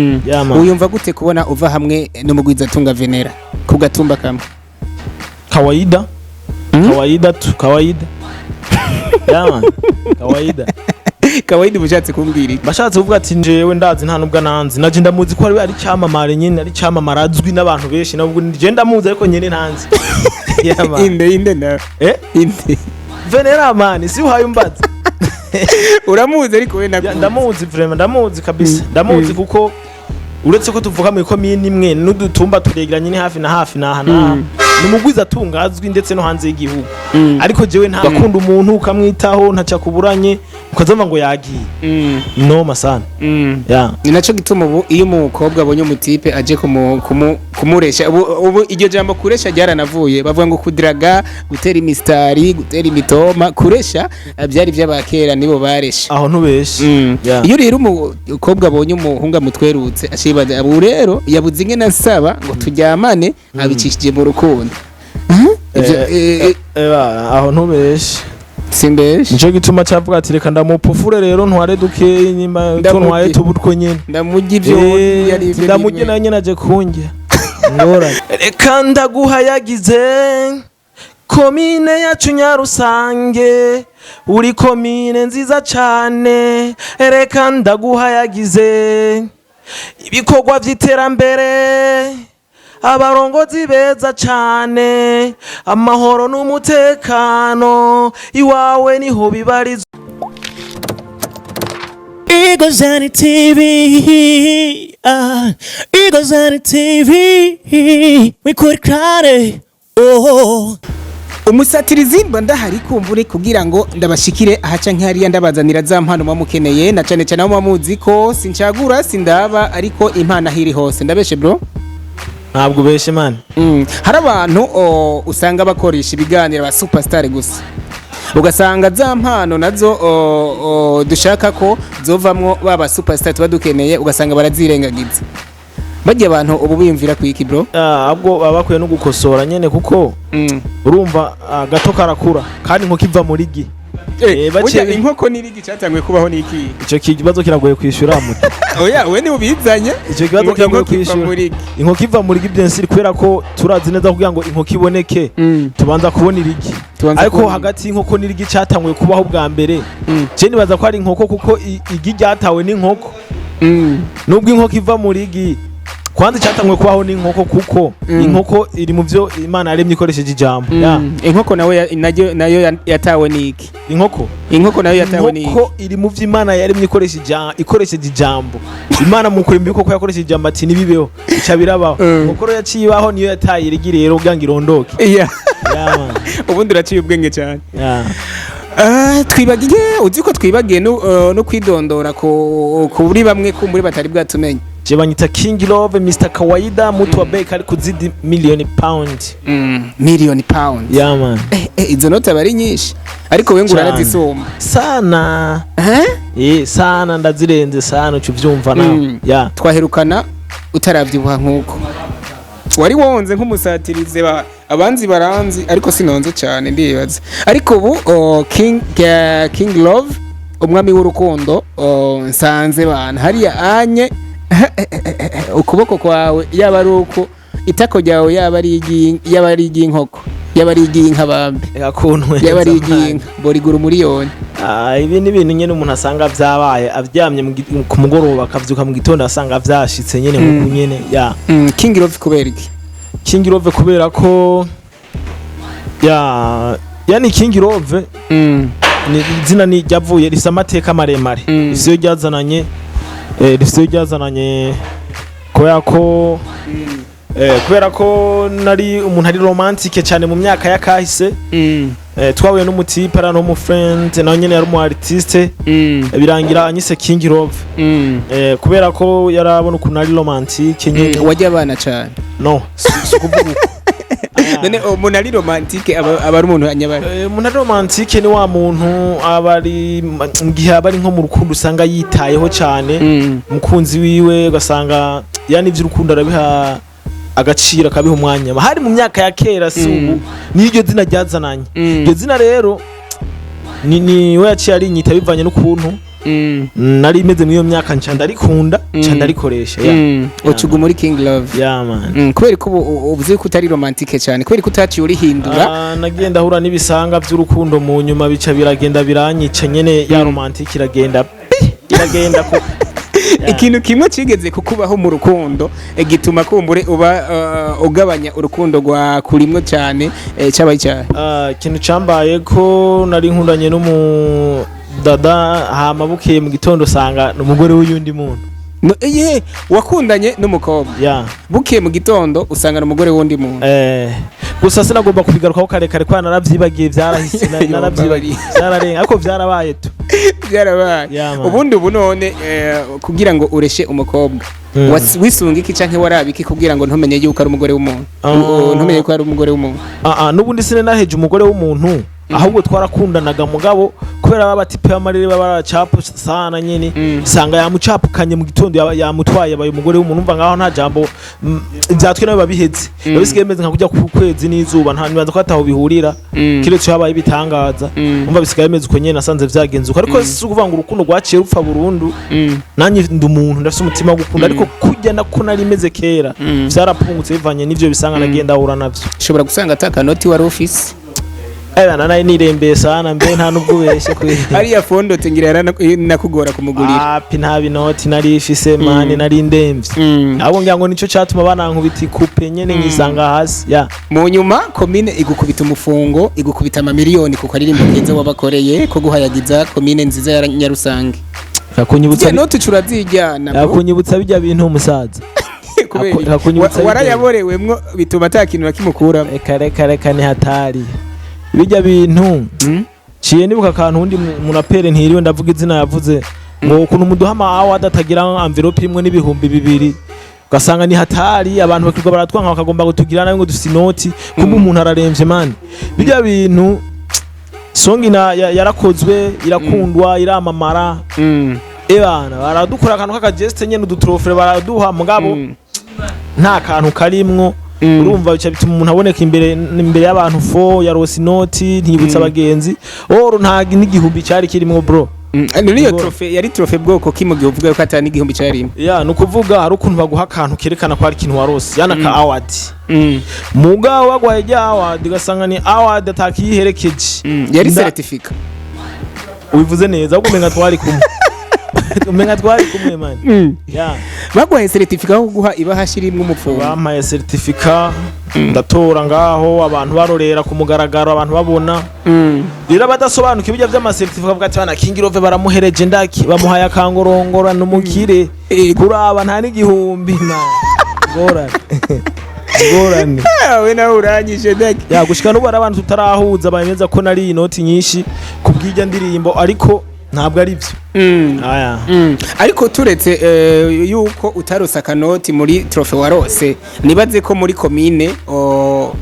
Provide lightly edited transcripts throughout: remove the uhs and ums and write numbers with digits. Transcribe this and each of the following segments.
Yeah, man. Wiyumva gute kubona uva hamwe n'umugwizatunga Venera ku gatumba kamwe? Kawaida. Mm? Kawaida tu, kawaida. Yeah, man. Kawaida. Kawaida ubushatse kumbwira iki? Bashatse kuvuga ati njewe ndazi nta nubwo nanzi, naje ndamuzi ko ari cyamamare nyene, ari cyamamare azwi n'abantu benshi, nubwo nje ndamuzi ariko nyene ntanzi. Yeah, man. Inde nawe? Eh? Inde? Venera, man, si uhaye umbaza. Uramuzi ariko we? Nakuzi. Ndamuzi vraiment, ndamuzi kabisa, ndamuzi kuko uretse ko tuvuka mu ikomini imwe n'udutumba turegeranye, ni hafi na hafi naha naha. Ni umugwiza atunga azwi ndetse no hanze y'igihugu. Ariko jewe nta bakunda umuntu ukamwitaho ntaca kuburanye ukazumva ngo yagiye. Noma sana. Yeah. Ni naco gituma ubu iyo umukobwa abonye umutipe aje kumuresha, ubu iryo jambo kuresha ryaranavuye, bavuga ngo kudiraga, gutera imistari, gutera imitoma. Kuresha byari by'abakera, nibo baresha. Aho ntubeshe. Yeah. Iyo rero umukobwa abonye umuhungu amutwerutse, ashibaza ubu rero yabuze ingene ansaba ngo turyamane, abicishije mu rukundo. Ivyo, Aho ntubeshe. Simbeshe. Nico gituma cavuga ati reka ndamupufure rero ntware dukeyi nyimba two. Ndamurye. Ntwaye tubutwo nyene. Ndamurya ivyo yari ivyo. Ndamurye. Nimwe. Na nyene aje kunjya ngorane. Reka ndaguhayagize komine yacu Nyarusange, uri komine nziza cane. Reka ndaguhayagize ibikorwa vy'iterambere, abarongozi beza cane, amahoro n'umutekano iwawe niho bibarizwa. Eagles on TV, Eagles on TV, we could cry, oh. Umusatirizi mba ndahari kumbure kugira ngo ndabashikire ahaca nk'hariya, ndabazanira za mpano muba mukeneye, na cane cane aho muba muzi ko sincagura, sindaba, ariko impano aho iri hose. Ndabeshe, bro? Ntabwo ubeshe, man. Hari abantu usanga bakoresha ibiganiro ba superstar gusa, ugasanga za mpano nazo dushaka ko zovamwo baba superstar tuba dukeneye, ugasanga barazirengagiza. Bajya abantu ubu biyumvira ku iki, bro? Ah, ahubwo baba bakwiye no gukosora nyene kuko urumva gato karakura kandi inkoko iva muri gi. Burya inkoko n'irigi cyatanguye kubaho n'iki? Ico kibazo kiragoye kwishura muto. Oya, we ni ubizanye. Ico kibazo Ngo kiragoye inkoko iva kwishura. muri igi. Inkoko iva muri gi, bien sûr, kubera ko turazi neza kugira ngo inkoko iboneke tubanza kubona irigi. Tubanza Ariko kubona. hagati y'inkoko n'irigi cyatanguye kubaho bwa mbere, je nibaza ko ari inkoko kuko igi ryatawe n'inkoko. Nubwo inkoko iva muri igi, kwanza cyatanguye kubaho n'inkoko kuko inkoko iri mu byo Imana yaremye ikoresheje ijambo. Ya. Inkoko nawe nayo yatawe n'iki? Inkoko. Inkoko nayo yatawe n'iki? Inkoko iri mu byo Imana yaremye ikoresheje ijambo. Imana mu kurema ibikoko yakoresheje ijambo ati nibibeho, ica birabaho. Inkoko rero yaciye ibaho, niyo yataye irigi rero kugira ngo irondoke. Yeah, man. Ubundi uraciye ubwenge cyane. Yeah. Ah, twibagiye, uzi ko twibagiye no kwidondora kuri bamwe kumburi batari bwatumenye. Je banyita King Love, Mr Kawaida, mutu wa bei kali kuzidi milioni pound. Million pound. Yeah, man. Izo note aba ari nyinshi, ariko we ngo Cane. uranazisumba. Sana. Eh? Eh, sana, ndazirenze sana, uca uvyumva nawe. Yeah. Twaherukana utaravyibuha nkuko wari wonze nk'umusatirize abanzi baranzi, ariko sinonze cyane ndibaza. Ariko ubu King Love, umwami w'urukundo, nsanze bana hariya anye ukuboko kwawe yaba ari uko itako ryawe, yaba ari iry'inkoko, yaba ari iry'inka bambe. Reka kuntu. Yaba ari iry'inka borigura umuriyoni. Ah, ibi ni ibintu nyene umuntu asanga vyabaye avyamye ku mugoroba, akavyuka mu gitondo asanga vyashitse nyene nkuku nyene ya. King Love kubera iki? King Love kubera ko ya yani King Love ni izina ni ryavuye rifise amateka maremare. Rifise iyo ryazananye, kubera ko nari umuntu ari romantique cyane mu myaka yakahise. Twahuye n'umutipe ari n'umu friend, nawe nyene yari umu artiste. Birangira anyise King Love. Kubera ko yarabona ukuntu ari romantique nyene. Wajya abana cyane. No, si ukuvuga uko. None umuntu ari romantique aba ari umuntu anyabara? Umuntu ari romantique ni wa muntu aba ari mu gihe aba ari nko mu rukundo, usanga yitayeho cyane umukunzi wiwe, ugasanga yani iby'urukundo arabiha agaciro, akabiha umwanya. Hari mu myaka ya kera, si ubu. N'iryo zina ryazananye, iryo zina rero ni we yaciye arinyita bivanye n'ukuntu. Nari meze muri iyo myaka, nca ndarikunda, nca ndarikoresha, yeah. Ucuga muri King Love. Yeah, man. Kubera ko ubu uvuze ko utari romantique cyane, kubera ko utaciye urihindura? Ah, nagiye ndahura n'ibisanga by'urukundo mu nyuma, bica biragenda biranyica nyene, ya romantique iragenda pi, iragenda ko. Yeah. Ikintu kimwe kigeze kukubaho mu rukundo, gituma kumbure uba ugabanya urukundo rwa kurimwo cyane, cyabaye icyaha? Ah, ikintu cambaye ko nari nkundanye n'umu dada, hama bukeye mu gitondo usanga ni umugore w'uyundi muntu. No, wakundanye n'umukobwa, bukeye mu gitondo usanga ni umugore w'undi muntu. Gusa sinagomba kubigarukaho karekare kwa naravyibagiye, vyarahise, naravyibagiye, vyararenga, ariko vyarabaye tu. Byarabaye. Yeah, man. Ubundi ubu none, kugira ngo ureshe umukobwa, wisunga iki canke waraba iki kugira ngo ntumenye yuko ari umugore w'umuntu? Ah. Ntumenye ko ari umugore w'umuntu. Ah, ah, n'ubundi sinanaheje umugore w'umuntu, ahubwo twarakundanaga, mugabo kubera baba batipe y'amarere baba baracapu sana nyene, sanga yamucapukanye mu gitondo, yamutwaye, abaye umugore w'umuntu. Umva ngaho nta jambo, ivyatwe nawe babiheze, biba bisigaye bimeze nka kujya ku kwezi n'izuba, nta nibaza ko ataho bihurira, kiretse habaye ibitangaza. Umva bisigaye bimeze uko nyene, nasanze vyagenze uko, ariko si ukuvuga ngo urukundo rwaciye rupfa burundu. Nanjye ndi umuntu, ndafise umutima wo gukunda, ariko kurya nako nari meze kera vyarapungutse bivanye n'ivyo bisanga nagiye ndahura navyo. Ushobora gusanga ata kanoti wari ufise. Eba nari nirembeye sana mbe, nta nubwo ubeshye kwe. Ariya fondote ngira yaranakugora kumugurira. Api, nta binoti nari ifise man, nari ndemvye. Ahubwo ngira ngo nico catuma banankubita ikupe nyene, nkisanga hasi ya. Mu nyuma komine igukubita umufungo, igukubita amamiliyoni kuko aririmbo keza wabakoreye ko guhayagiza komine nziza ya Nyarusange. Yakunyibutsa. Ziriya noti ucurazijyana, bro. Yakunyibutsa bijya bintu umusaza. Kubera iki? Hakunyibutsa Warayaborewemwo bituma ata kintu nakimukuramo. Reka reka reka, ni hatari bijya bintu. Ciye nibuka akantu undi murapere ntiriwe ndavuga izina yavuze ngo ukuntu muduha ama award atagira envelope imwe n'2000, ugasanga ni hatari, abantu bakirwa baratwanka, bakagomba kutugira nabi ngo dufise inoti, kumbe umuntu araremvye man. Bijya bintu, song na yarakozwe, irakundwa, iramamara. Ebana baradukora akantu k'akageste nyene, udutrophée baraduha, mugabo nta kantu karimwo. Urumva bica bituma umuntu aboneka imbere y'abantu fo yarose inoti, ntibutsa abagenzi oro nta n'igihumbi cyari kirimwo, bro. None iyo trophée yari trophée bwoko ki mu gihe uvuga yuko ata n'igihumbi cyarimo? Ya, ni ukuvuga hari ukuntu baguha akantu kerekana ko hari ikintu warose, yana ka award. Mugabo baguhaye rya award, ugasanga ni award atakiyiherekeje. Yari certificat. Ubivuze neza, ahubwo umenga twari kumwe, umenga twari kumwe man, ya. Baguhaye certificat yo kuguha ibahasha irimwo umupfumo? Bampaye certificat, ndatora ngaho, abantu barorera ku mugaragaro, abantu babona. Rero abadasobanukiwe ibijya vy'amacertificat bavuga ati bana King Love baramuhereje ndaki, bamuhaye akangorongora n'umukire. Kuraba nta n'igihumbi man, ngorane ngorane. We nawe uranyishe ndaki. Ya, gushika n'ubu hari abantu tutarahuza bemeza ko nari inoti nyinshi ku bw'ijya ndirimbo, ariko ntabwo ari byo. Aya. Ariko turetse yuko utarose akanoti muri trophée warose, nibaze ko muri komine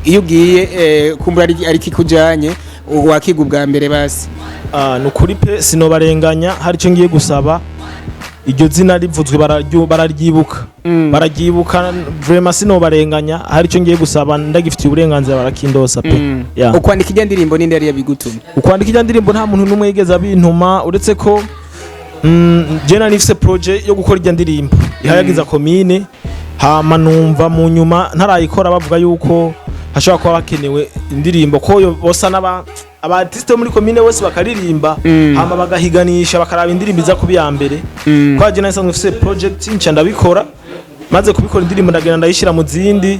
iyo ugiye, kumbura ari kikujanye wakiga ubwa mbere basi. Ah, ni ukuri pe, sinobarenganya. Hari icyo ngiye gusaba, iryo zina rivuzwe bararyibuka, bararyibuka vraiment, sinobarenganya. Hari icyo ngiye gusaba, ndagifitiye uburenganzira, barakindosa pe, ya. Ukwandika ijya ndirimbo ninde yari yabigutumye? Ukwandika ijya ndirimbo nta muntu n'umwe yigeze abintuma, uretse ko je nari nifise projet yo gukora ijya ndirimbo ihayagiza komine, hama numva mu nyuma ntarayikora bavuga yuko hashobora kuba hakenewe indirimbo ko yo bosa n'aba aba artiste bo muri komine bose bakaririmba, hama bagahiganisha, bakaraba indirimbo iza kuba iya mbere. Kwa je nari nsanzwe mfise project, nca ndabikora. Maze kubikora indirimbo, ndagenda ndayishira mu zindi.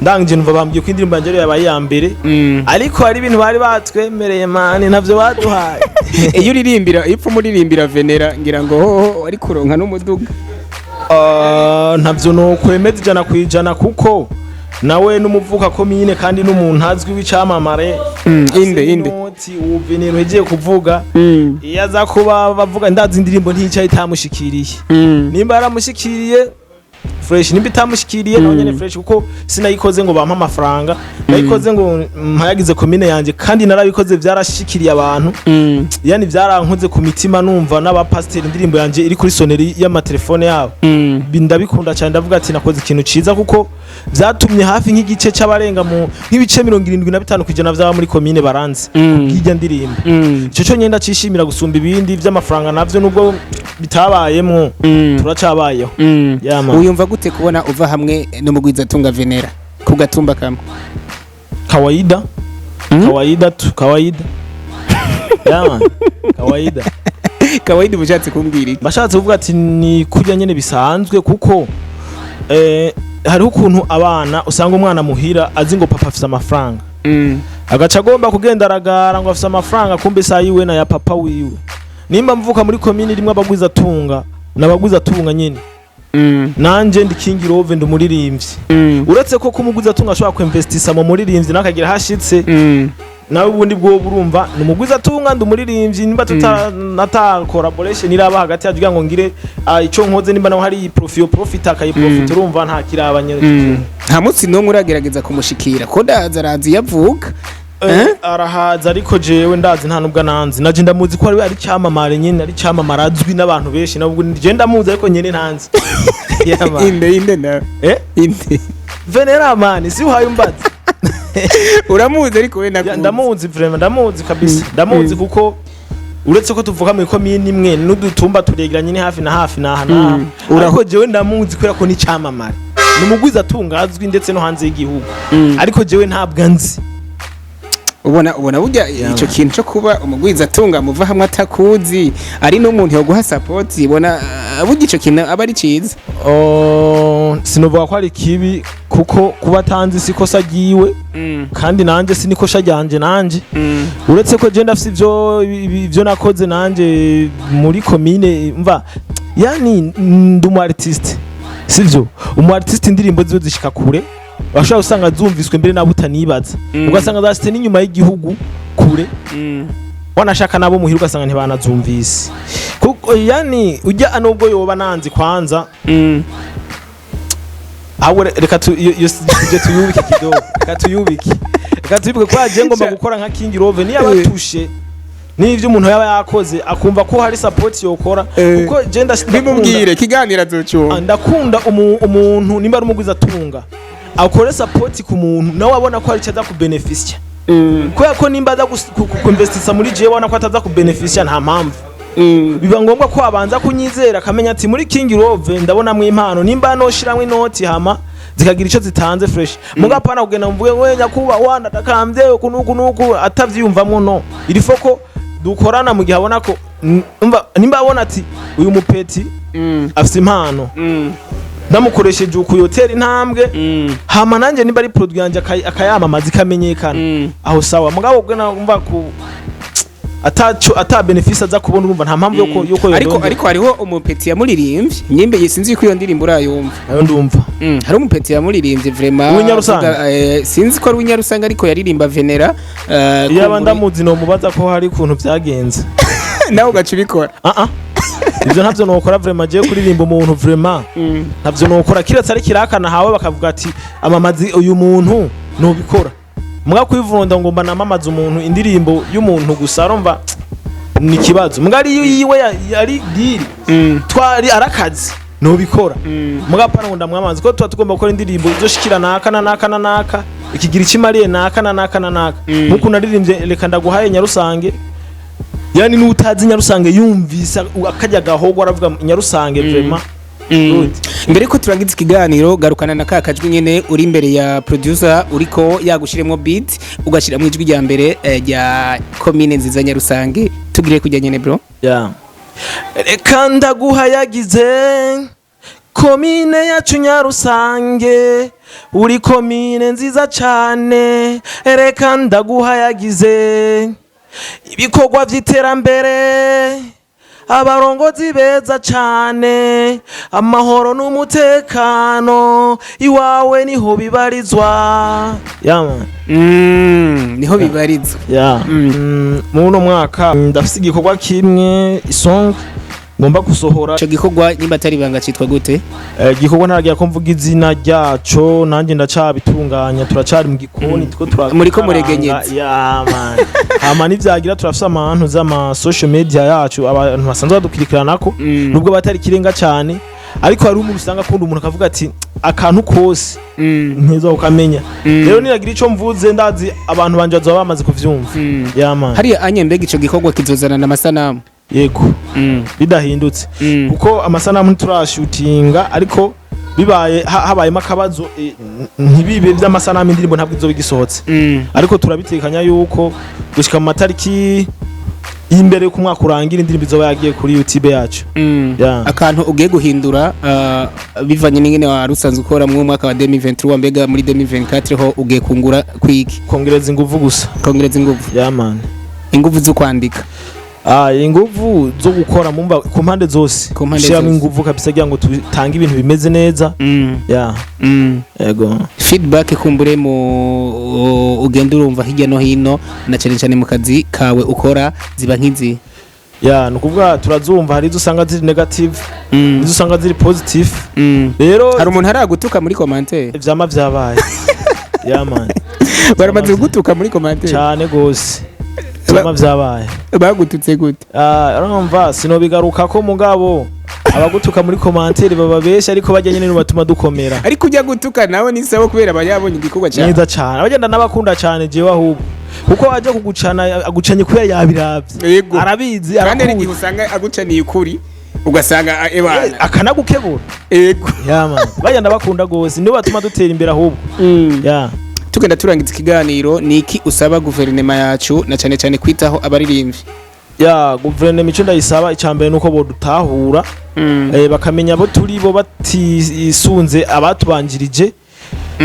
Ndangije numva bambwiye ko indirimbo yanjye ariyo yabaye iya mbere, ariko hari ibintu bari batwemereye man, ntavyo baduhaye. Iyo uririmbira, iyo upfa umuririmbira Venera, ngira ngo hoho wari kuronka n'umuduga. Ah, ntavyo nokwemeza 100%, kuko nawe n'umuvuka komine kandi n'umuntu azwi w'icamamare. Inde inde? Inoti ubu ibintu ugiye kuvuga, iyo aza kuba bavuga ndazi indirimbo nticaye itamushikiriye. Nimba yaramushikiriye Fresh, nimba itamushikiriye naho nyene fresh, kuko sinayikoze ngo bampe amafaranga, nayikoze ngo mpayagize komine yanje, kandi narabikoze, byarashikiriye abantu. Yani byarankoze ku mitima, numva n'abapasiteri indirimbo yanje iri kuri sonnerie y'amatelefone yabo. Ndabikunda cyane, ndavuga ati nakoze ikintu ciza, kuko byatumye hafi nk'igice c'abarenga mu nk'ibice 75% vy'aba muri komine baranze bw'irya ndirimbo. Ico cyo nyenda cishimira gusumba ibindi vy'amafaranga, navyo nubwo bitabayemwo, turacabayeho. Yeah, man. Wiyumva gute kubona uva hamwe n'umugwizatunga Venera ku gatumba kamwe? Kawaida. Kawaida tu, kawaida. Yeah, man. Kawaida. Kawaida uba ushatse kumbwira iki? Bashatse kuvuga ati ni kurya nyene bisanzwe, kuko hariho ukuntu abana usanga umwana muhira azi ngo papa afise amafaranga, agaca agomba kugenda aragara ngo afise amafaranga, kumbe isaha yiwe na ya papa wiwe. Nimba mvuka muri komini rimwe abagwizatunga n'abagwizatunga nyene, nanje ndi King Love, ndi umuririmbyi. Uretse ko kumugwizatunga ashobora kuinvestisa mu muririmbyi nawe akagira hashitse, nawe ubundi bwo burumva ni umugwizatunga, ndi umuririmbyi. Nimba tuta collaboration iraba hagati yacu kugira ngo ngire ico nkoze, nimba nawe hari profit yo profit akayiprofit, urumva nta kiraba nyene. Nta munsi n'umwe uragerageza kumushikira ko ndaza arazi iyo avuka? Arahaza, ariko jewe ndazi nta nubwo ananzi. Naje ndamuzi ko ari cyamamare nyene, ari cyamamare azwi n'abantu benshi. Nabwo je ndamuzi, ariko nyene ntanzi. Yeah, man. Inde nawe? Eh? Inde? Venera, man, si uhaye umbaza. Uramuzi ariko we Ya, nakuzi? Ndamuzi vraiment, ndamuzi kabisa, ndamuzi, kuko uretse ko tuvuka mu ikomini imwe n'udutumba turegeranye, ni hafi na hafi naha naha. Ariko jewe ndamuzi kubera ko ni cyamamare, ni umugwiza atunga azwi ndetse no hanze y'igihugu, ariko jewe ntabwo anzi. Ubona burya ico kintu cyo kuba umugwiza atunga muva hamwe atakuzi, ari n'umuntu yoguha support, ubona burya ico kintu aba ari ciza? Oh, sinovuga ko ari kibi, kuko kuba atanzi si ikosa ryiwe, kandi nanje si nikosha ryanje nanje. Uretse ko je ndafise ivyo nakoze nanje muri komine. Mva yani ndi umu artiste, sivyo? Umu artiste indirimbo ziwe zishika kure, bashobora gusanga zumviswe mbere nabo utanibaza, ugasanga zashitse n'inyuma y'igihugu kure, wanashaka nabo muhira ugasanga ntibanazumvise, kuko yani ujya nubwo yoba nanzi kwanza. Ahubwo reka iyo ibyo tuyubike kidogo, reka tuyubike kwa je ngomba gukora nka King Love niyo abatushe n'ivyo umuntu yaba yakoze akumva ko hari support yokora, kuko je ndakunda. Bimubwire kiganiro azocumva. Ndakunda umuntu nimba ari umugwiza atunga akore support ku muntu nawe abona ko hari icyo aza kubenefisya, kubera ko nimba aza kuinvestisa muri jewe abona ko ataza kubenefisya, nta mpamvu. Biba ngombwa ko abanza kunyizera, akamenya ati muri King Love ndabonamwo impano, nimba noshiramwo inoti hama zikagira ico zitanze, fresh. Muga apana kugenda mvuge we nyakuba wanda ndakambye uku nuku nuku atavyiyumvamwo. No il faut ko dukorana mu gihe abona ko umva, nimba abona ati uyu mupeti afise impano, ndamukoresheje uku yotera intambwe, hama nanjye nimba ari produit yanje akayamamaza ikamenyekana, aho sawa. Mugabo ubwo numva ku ataco ata bénéfice aza kubona, urumva nta mpamvu yuko Ariko yondongera. Ariko hariho umupeti yamuririmbye nyimbe, sinzi ko iyo ndirimbo urayumva. Nayo ndumva. Hari umupeti yamuririmbye vraiment. Uw'Inyarusange? Avuga, sinzi ko ari uw'Inyarusange, ariko yaririmba Venera. Iyaba ndamuzi nomubaza ko hari ukuntu byagenze. Nawe ugaca ubikora? Ah ah, ivyo ntavyo nokora vraiment. Jewe kuririmba umuntu, vraiment ntavyo nokora, kiretse ari kirakana hawe bakavuga ati amamazi uyu muntu, nobikora. Muga kwivunda ngo mba namamaza umuntu, indirimbo y'umuntu gusa, urumva ni ikibazo. Muga ari yiwe yari deal, twari arakazi, nobikora. Muga pana ngo ndamwamaza, ko tuba tugomba gukora indirimbo izoshikira naka na naka na naka, ikigira ikimariye naka na naka na naka. Nkuko naririmbye "Reka ndaguhaye Nyarusange", yani n'utazi Nyarusange yumvise akajya gahogo aravuga Nyarusange, vraiment. Good. Mbere ko turangiza ikiganiro, garukana na ka kajwi nyene uri imbere ya producer, uriko yagushiremo beat, ugashiramo ijwi rya mbere rya komine nziza Nyarusange. Tugire kujya nyene, bro. Yeah. Reka ndaguhayagize komine yacu Nyarusange, uri komine nziza cane. Reka ndaguhayagize ibikorwa vy'iterambere, abarongozi beza cane, amahoro n'umutekano iwawe niho bibarizwa. Yeah, man. Niho bibarizwa. Yeah. Muri uno mwaka ndafise igikorwa kimwe, isong Ngomba gusohora. Ico gikorwa, nimba atari ibanga, citwa gute? Igikorwa ntaragira ko mvuga izina ryaco, nanjye ndacabitunganya, turacari mu gikoni two. Muriko muregenyeza. Ya man, hama nivyagira turafise amantu z'ama social media yacu, abantu basanzwe badukurikiranako, nubwo batari ikirenga cyane, ariko hari umuntu usanga akunda umuntu akavuga ati akantu kose nteza ukamenya. Rero niragira ico mvuze, ndazi abantu banje bazoba bamaze kuvyumva. Ya man. Hariya anye, mbega ico gikorwa kizozana amasanamu? Yego, bidahindutse, kuko amasanamu ntiturashutinga, ariko bibaye habayemo akabazo, ntibibe by'amasanamu, indirimbo ntabwo izoba igisohotse. Ariko turabitekanya yuko gushika mu matariki y'imbere y'uko umwaka urangira, indirimbo izoba yagiye kuri YouTube yacu. Yeah. Akantu ugiye guhindura bivanye n'ingene wari usanzwe ukora mu mwaka wa 2023, mbega muri 2024 ho ugiye kungura kwiki? Kongereza inguvu gusa. Kongereza inguvu? Yeah man. Inguvu zo kwandika? Ah, inguvu zo gukora, mumva, ku mpande zose. Ku mpande Gushiramo zose. inguvu kabisa kugira ngo tutange ibintu bimeze neza. Yeah. Yego. Feedback kumbure mu ugenda urumva hirya no hino, na cyane cyane mu kazi kawe ukora, ziba nk'izi? Ya, ni ukuvuga turazumva, hari izo usanga ziri negative, izo usanga ziri positive. Rero Hari umuntu aragutuka muri commentaire? Vyama vyabaye, yeah man. Baramaze kugutuka muri commentaire? Cyane gose, vyama vyabaye. Bagututse gute? Ah, urumva sinobigaruka ko, mugabo abagutuka muri commentaire baba benshi, ariko bajya nyene batuma dukomera. Ariko ujya gutuka nawe ni sawa, kubera aba yabonye igikorwa cyawe. Neza cyane, abagenda n'abakunda cyane jewe ahubwo, kuko aje kugucana agucanye kubera yabiravye. Yego. Arabizi. Kandi hari arakuzi. igihe usanga agucaniye ukuri, ugasanga ebana. Akanagukebura. Yego. Yeah man, bagenda bakunda gose, nibo batuma dutera imbere ahubwo, yeah. Tugenda turangiza ikiganiro, ni iki usaba guverinoma yacu, na cyane cyane kwitaho abaririmbyi? Ya, guverinoma icyo ndayisaba, icya mbere nuko bodutahura, bakamenya abo turi bo batisunze abatubanjirije,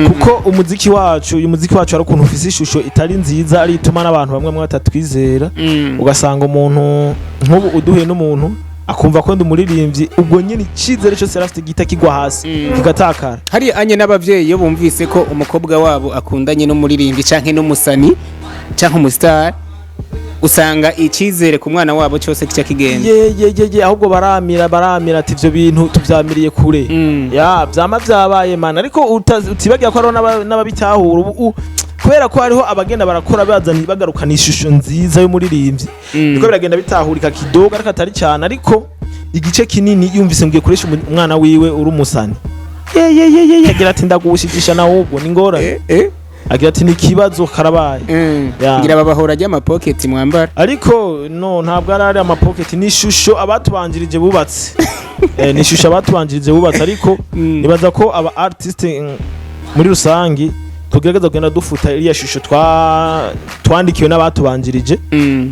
kuko umuziki wacu, uyu muziki wacu hari ukuntu ufise ishusho itari nziza, ari ituma n'abantu bamwe bamwe batatwizera. Ugasanga umuntu nk'ubu uduhuye n'umuntu akumva ko ndi umuririmbyi, ubwo nyine icyizere cyose yari afite gihita kigwa hasi, kigatakara. Hari anye n'abavyeyi iyo bumvise ko umukobwa wabo akundanye n'umuririmbyi canke n'umusani canke umustar, usanga icyizere ku mwana wabo cyose kica kigenda. Ye ye ye ye, ahubwo baramira, baramira ati ivyo bintu tuvyamiriye kure. Ya, vyama vyabaye man, ariko utibagira ko hariho n'ababitahura ubu kubera ko hariho abagenda barakora bazana bagarukana ishusho nziza y'umuririmbyi. Niko biragenda bitahurika kidogo, ariko atari cyane. Ariko igice kinini yumvise ngiye kuresha umwana wiwe uri umusani, ye ye ye ye ye, agira ati ndagushigisha nawe, ubwo ni ngorane. Agira ati ni ikibazo karabaye. Ya. Ngira babahora ry'amapoketi mwambara. Ariko no, ntabwo ari amapoketi, ni ishusho abatubanjirije bubatse. Ni ishusho abatubanjirije bubatse, ariko nibaza ko aba artiste muri rusangi tugerageza kugenda dufuta iriya shusho twandikiwe n'abatubanjirije,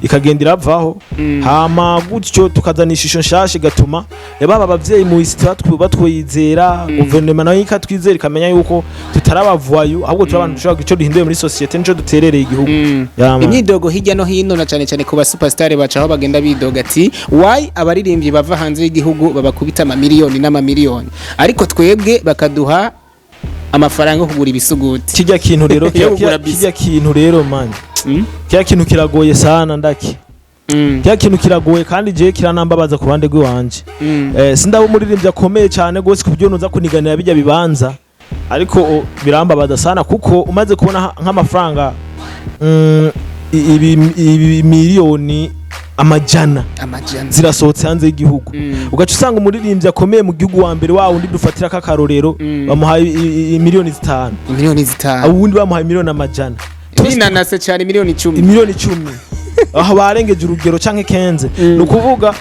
ikagenda iravaho. Hama gutyo tukazana ishusho nshasha, igatuma baba abavyeyi mu isi batwizera, guverinoma nayo ikatwizera, ikamenya yuko tutari abavayu, ahubwo turi abantu dushobora ico duhinduye muri société, nico duterereye igihugu. Yeah, man. Imyidogo hirya no hino, na cyane cyane ku ba superstar, baca aho bagenda bidoga ati why abaririmbyi bava hanze y'igihugu babakubita amamiliyoni n'amamiliyoni, ariko twebwe bakaduha amafaranga yo kugura ibisuguti? Kijya kintu rero Yo kugura bisi. Kijya kintu rero man, kijya kintu kiragoye sana ndaki. Kijya kintu kiragoye, kandi jewe kiranambabaza ku ruhande rw'iwanje. Sindaba umuririmbyi akomeye cyane gose ku buryo noza kuniganira bijya bibanza, ariko birambabaza sana, kuko umaze kubona nk'amafaranga ibi miliyoni amajana amajana zirasohotse hanze y'igihugu, ugaca usanga umuririmbyi akomeye mu gihugu wa mbere, wa wundi dufatira k'akarorero, bamuhaye miliyoni 5. Miliyoni 5. Uwundi bamuhaye miliyoni amajana. Binanase cyane, miliyoni 10. Miliyoni 10, aho barengeje urugero, canke 15. Ni ukuvuga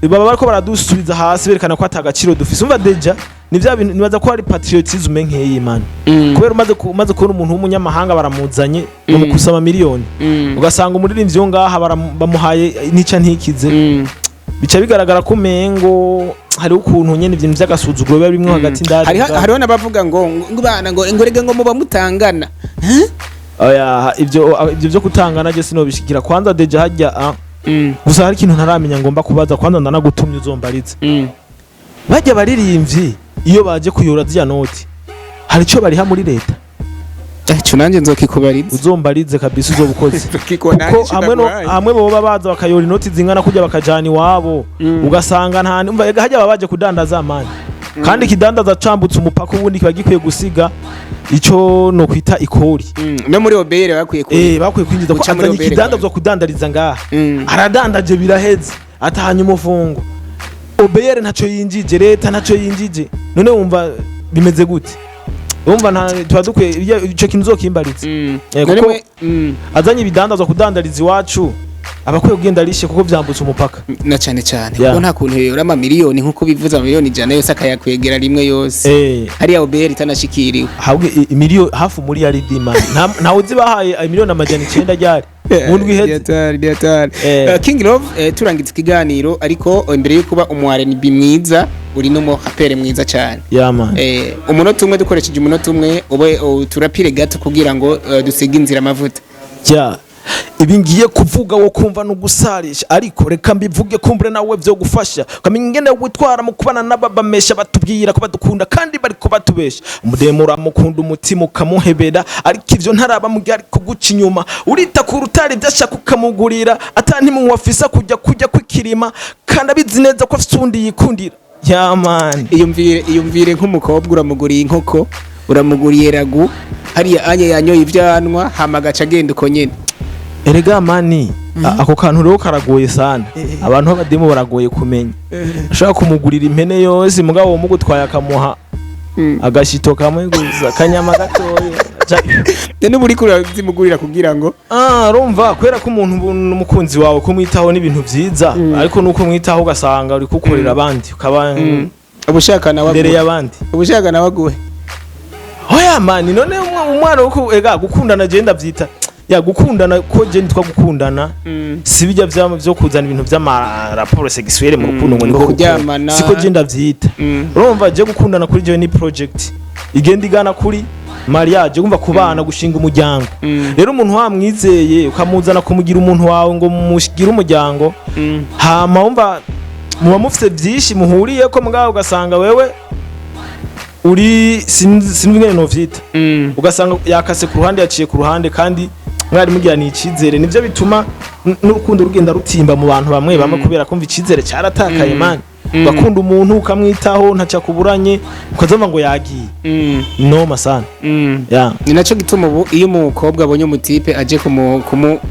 baba bariko baradusubiza hasi, berekana ko ata gaciro dufise. Umva, déjà ni vya bintu nibaza ko ari patriotisme nkeyi man, kubera umaze kubona umuntu w'umunyamahanga baramuzanye, bamukusa miliyoni, ugasanga umuririmbyi wo ngaha bamuhaye nica ntikize, bica bigaragara ko umengo hariho ukuntu nyene ibintu vy'agasuzuguro biba birimwo hagati ndani. Hariho n'abavuga ngo bana ngo rega ngo muba mutangana. Oya, ivyo vyo kutangana je sinobishikira. Kwanza déjà hajya gusa hari ikintu ntaramenya, ngomba kubaza. Kwanza ndanagutumye uzombarize. Bajya baririmbyi iyo baje kuyora ziriya noti, hari ico bariha muri leta? Ico nanje nzokikubariza. Uzombarize kabisa, uzoba ukoze. Nzokikubona. Kuko hamwe no hamwe boba baza bakayora inoti zingana kujya bakajana iwabo, ugasanga nta umva ega hajya baba baje kudandaza, man. Kandi ikidandaza cambutse umupaka ubundi kiba gikwiye gusiga ico no kwita ikori. No muri OBR bakwiye ku Bakwiye kwinjiza ko Guca muri azanye OBR. ikidandazwa kudandariza ngaha, aradandaje biraheze, atahanye umufungo, OBR ntaco yinjije, leta ntaco yinjije. None wumva bimeze gute? Wumva nta tuba dukwiye ico kintu uzokimbariza. None kuko azanye ibidandazwa kudandariza iwacu, abakwiye kugenda arishe kuko vyambutse umupaka. Na cane cane kuko nta kuntu yora amamiliyoni, nkuko bivuze, amamiliyoni 100 yose akayakwegera rimwe yose, hariya OBR itanashikiriwe. Ahubwo hafi muri yaridi, man, ntawe uzi bahaye 900,000,000 ryari mu ndwi iheze. Diatari, diatari. King Love, turangiza ikiganiro, ariko imbere yo kuba umu R&B mwiza, uri n'umu rapper mwiza cyane. Yeah, man. Umunota umwe, dukoresheje umunota umwe, ube turapire gato kugira ngo dusige inzira amavuta. Ya, ibi ngiye kuvuga wo kumva no gusarisha, ariko reka mbivuge kumbure nawe vyo gufasha ukamenya ingene witwara mu kubana n'ababamesha batubwira ko badukunda kandi bariko batubesha. Umudemu uramukunda, umutima ukamuhebera, ariko ivyo ntaraba mu gihe ari kuguca inyuma. Urita ku rutare ibyo ashaka ukamugurira, ata ntimuwe afise kujya kwikirima, kandi abizi neza ko afise uwundi yikundira. Yeah, man. Iyumvire, iyumvire nk'umukobwa uramuguriye inkoko, uramuguriye ragu, hariya anye yanyoye ivyanwa, hama agaca agenda uko nyene. Erega man, ako kantu rero karagoye sana. Abantu b'abademu baragoye kumenya. Ashobora kumugurira impene yose, mugabo mugutwaye akamuha agashito kamwe gusa, akanyama gatoya. None uba uriko urazimugurira kugira ngo Ah, urumva kubera ko umuntu ubu n'umukunzi wawe, kumwitaho n'ibintu vyiza, ariko nuko mwitaho ugasanga uri kukorera abandi, ukaba ubushaka nawe imbere aguhe. y'abandi. Ubushaka nawe aguhe. Oya man, none umwana wo ega gukundana, je ndavyita ya gukundana, ko je nitwa gukundana, si bijya vyo kuzana ibintu vy'ama rapports sexuels mu rukundo ngo Ngo niko kuryamana. Siko je ndavyita. Urumva je gukundana kuri je ni project igenda igana kuri mariage, umva, kubana, gushinga umuryango. Rero umuntu wamwizeye ukamuzana kumugira umuntu wawe ngo mushigire umuryango, hama wumva muba mufite byinshi muhuriye ko, mugabo ugasanga wewe uri sinzi ingene novyita, ugasanga yakase ku ruhande, yaciye ku ruhande, kandi mwari mugira ni icizere. Nivyo bituma n'urukundo rugenda rutimba mu bantu bamwe bamwe, kubera kumva icizere cyaratakaye, man. Ugakunda umuntu, ukamwitaho, ntaca kuburanye, ukazumva ngo yagiye. Noma sana. Ya. Ni naco gituma ubu iyo umukobwa abonye umutipe aje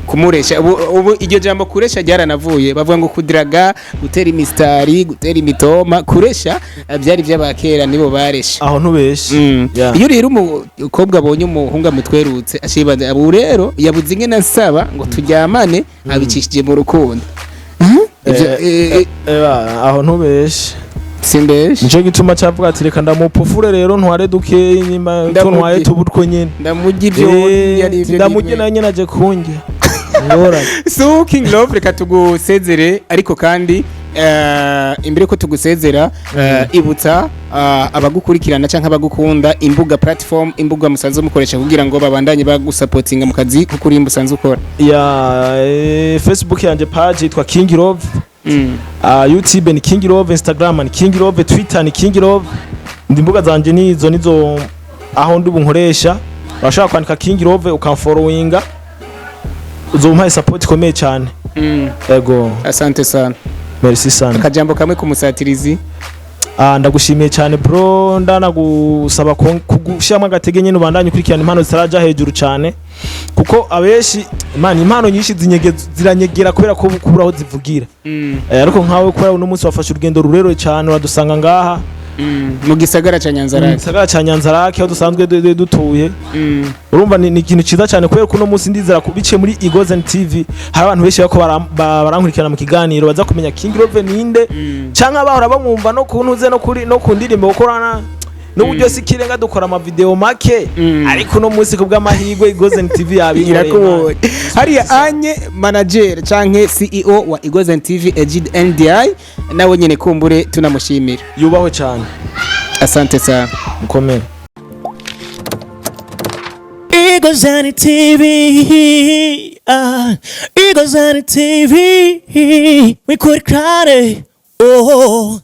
kumuresha, ubu iryo jambo kuresha ryaranavuye, bavuga ngo kudiraga, gutera imistari, gutera imitoma. Kuresha byari by'abakera, nibo baresha. Aho ntubeshe. Ya. Iyo rero umukobwa abonye umuhungu amutwerutse, ashibaza ubu rero yabuze ingene ansaba ngo turyamane, abicishije mu rukundo. Ivyo, Eba, aho ntubeshe. Simbeshe. Nico gituma cavuga ati reka ndamupufure rero, ntware dukeyi nyima Ndamurye. ntwaye tubutwo nyene. Ndamurya ibyo yari ivyo. Ndamurye nawe nyene aje kunjya ngorane. So King Love, reka tugusezere, ariko kandi imbere ko tugusezera, ibutsa abagukurikirana canke abagukunda imbuga, platform, imbuga musanzwe mukoresha kugira ngo babandanye bagusapotinga mu kazi kuko uri musanzwe ukora. Ya, Facebook yanje page yitwa King Love, YouTube ni King Love, Instagram ni King Love, Twitter ni King Love. Ndi imbuga zanje nizo aho ndi nkoresha. Urashobora kwandika King Love ukamfollowinga, uzompaye support ikomeye cyane. Ego. Asante sana. Merci sana. Akajambo kamwe kumusatirizi. Ah, ndagushimiye cyane bro, ndanagusaba kugushyiramo agatege nyine, ubandanye ukurikirana impano zitaraja hejuru cyane, kuko abenshi imana impano nyinshi ziranyegera kubera ko kubura aho zivugira. Ariko nkawe kubera uno munsi wafashe urugendo rurerure cyane uradusanga ngaha Mu gisagara ca mu Nyanzarake. Gisagara ca Nyanzarake aho dusanzwe dutuye. Urumva ni ikintu ciza cyane kubera ko uno munsi ndizera ko biciye muri Igozen TV hari abantu benshi bariko barankurikirana mu kiganiro, baza kumenya King Love ninde, canke abahora bamwumva no kuntuze no kuri no ku ndirimbo gukorana n'uburyo si kirenga, dukora ama video make, ariko uno munsi kubw'amahirwe Igozen TV yabinkoreye. Irakubonye hariya anye manager canke CEO wa Igozen TV, Egid NDI, nawe nyene kumbure tunamushimira. Yubahwe cyane. Asante sana. Mukomere. Eagles TV, ah, Eagles TV, we could cry, oh.